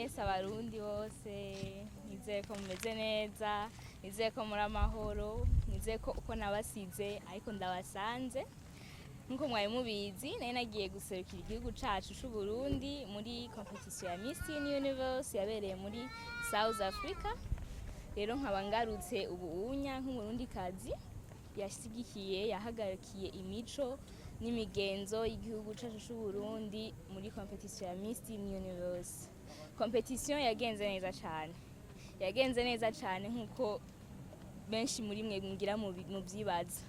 Mwese Abarundi bose, nizeye ko mumeze neza, nizeye ko muri amahoro, nizeye ko uko nabasize ariko ndabasanze. Nkuko mwari mubizi, nari nagiye guserukira igihugu cacu c'u Burundi muri compétition ya Miss Teen Universe yabereye muri South Africa. Rero nkaba ngarutse ubu unya nk'Umurundikazi yashigikiye, yahagarikiye imico n'imigenzo y'igihugu cacu c'u Burundi muri compétition ya Miss Teen Universe. Compétition yagenze neza cane, yagenze neza cane nkuko benshi muri mwe mugira muvyibaza.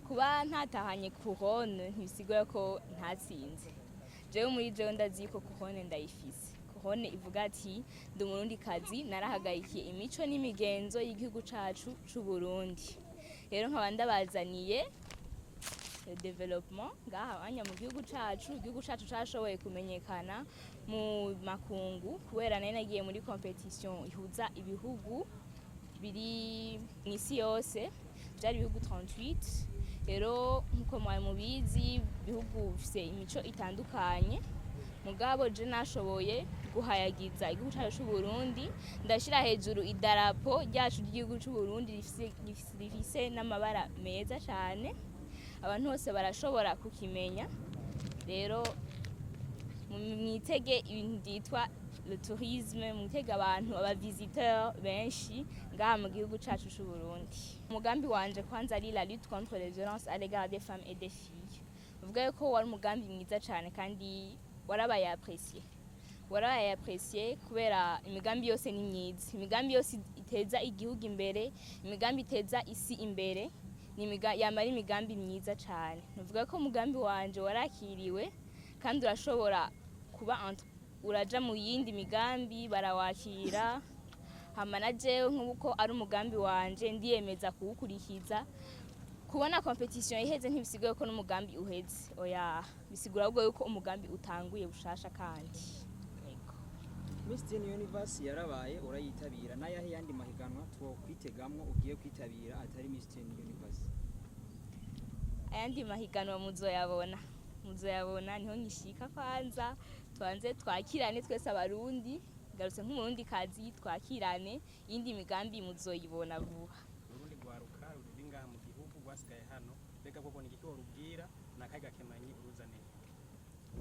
Kuba ntatahanye couronne ntibisigura ko ntatsinze. Jewe muri jewe ndazi ko couronne ndayifise, couronne ivuga ati: "Ndi Umurundikazi, narahagarikiye imico n'imigenzo y'igihugu cacu c'u Burundi." Rero nkaba ndabazaniye développement ngaha anya mu gihugu cacu. Igihugu cacu cashoboye kumenyekana mu makungu kubera nari nagiye muri compétition ihuza ibihugu biri mw'isi yose, vyari ibihugu 38. Rero nkuko mwari mubizi, ibihugu bifise imico itandukanye, mugabo je nashoboye guhayagiza igihugu cacu c'u Burundi, ndashira hejuru idarapo ryacu ry'igihugu c'u Burundi rifise n'amabara meza cane, abantu bose barashobora kukimenya. Rero mwitege ibintu vyitwa le tourisme, mwitege abantu, aba visiteurs benshi ngaha mu gihugu cacu c'u Burundi. Umugambi wanje kwanza ari la lutte contre les violences à l'égard des femmes et des filles. Uvuga yuko wari umugambi mwiza cane kandi warabaye apprécié, warabaye apprécié kubera imigambi yose ni myiza, imigambi yose iteza igihugu imbere, imigambi iteza isi imbere ni yamara imigambi myiza cane. Nuvuga ko umugambi wanje warakiriwe kandi urashobora kuba uraja mu yindi migambi barawakira. Hama na jewe nk'uko ari umugambi wanje, ndiyemeza kuwukurikiza. Kubona compétition iheze ntibisigaye ko n'umugambi uheze, oya, bisigura ahubwo yuko umugambi utanguye bushasha kandi. Yego. Miss Teen Universe yarabaye, urayitabira. N'ayahe yandi mahiganwa twokwitegamwo ugiye kwitabira atari Miss Teen Universe? Ayandi mahiganwa muzoyabona, muzoyabona. Niho nkishika. Kwanza tubanze twakirane twese Abarundi. Ngarutse nk'Umurundi kazi, twakirane. Iyindi migambi muzoyibona vuba. Urundi rwaruka ruri ngaha mu gihugu rwasigaye hano, mbega bwo ni igiki worubwira? Ni akahe gakemanyi uruzaniye?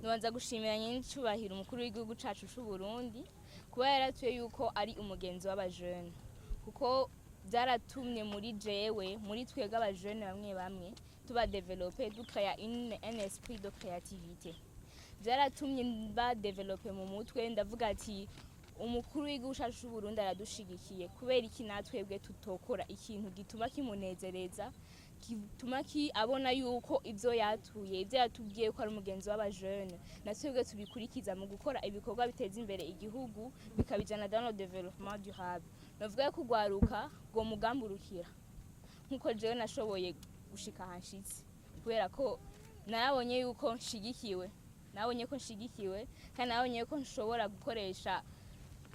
Nubanza gushimira nyenicubahiro umukuru w'igihugu cacu c'u Burundi kuba yaratuye yuko ari umugenzi w'abajene, kuko byaratumye muri jewe, muri twebwe abajene bamwe bamwe tuba développé, ducréa un esprit de créativité. Byaratumye ba développé mu mutwe, ndavuga ati: "Umukuru w'igihugu cacu c'u Burundi aradushigikiye, kubera iki natwebwe tutokora ikintu gituma kimunezereza, gituma ki abona yuko ivyo yatuye, ivyo yatubwiye ko ari umugenzi w'abajene, na twebwe tubikurikiza mu gukora ibikorwa biteza imbere igihugu, bikabijana dans le développement durable?" Novuga ko urwaruka rwo mugamburukira nkuko jewe nashoboye gushika ahanshitse, kubera ko narabonye yuko nshigikiwe, nabonye ko nshigikiwe kandi nabonye yuko nshobora gukoresha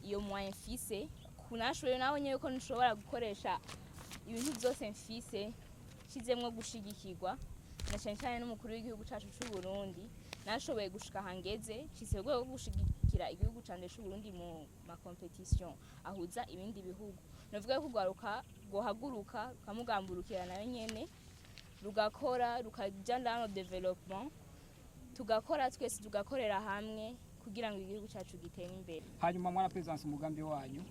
iyo moyen mfise, kunashoboye, nabonye yuko nshobora gukoresha ibintu byose mfise nshizemwo gushigikirwa na cane cane n'umukuru w'igihugu cacu c'u Burundi. Nashoboye gushika hangeze, nshitse rwego rwo gushigikira igihugu canje c'u Burundi mu ma compétition ahuza ibindi bihugu. Navuga ko urwaruka rwohaguruka rukamugamburukira nayo nyene, rugakora, rukaja dans le développement, tugakora twese, tugakorera hamwe kugira ngo igihugu cacu gitere imbere. Hanyuma mwarapresanse umugambi wanyu.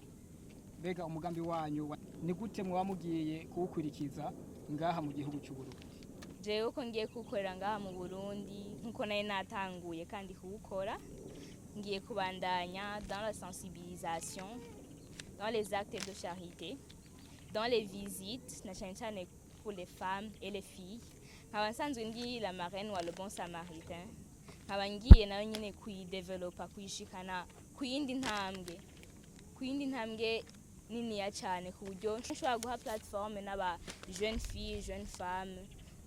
Mbega umugambi wanyu ni gute muba mugiye kuwukurikiza ngaha mu gihugu cy'u Burundi? Jewe uko ngiye kuwukorera ngaha mu Burundi, nkuko nari natanguye kandi kuwukora, ngiye kubandanya dans la sensibilisation, dans les actes de charité, dans les visites, na cyane cyane pour les femmes et les filles. Nkaba nsanzwe ndi la marraine wa Le Bon Samaritain, nkaba ngiye nayo nyine kuyidevelopa, kuyishikana ku yindi ntambwe niniya cyane, ku buryo nshobora guha plateforme n'aba jeune fille, jeune femme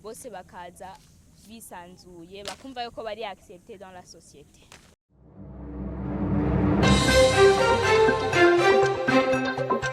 bose bakaza bisanzuye, bakumva yuko bari accepté dans la société.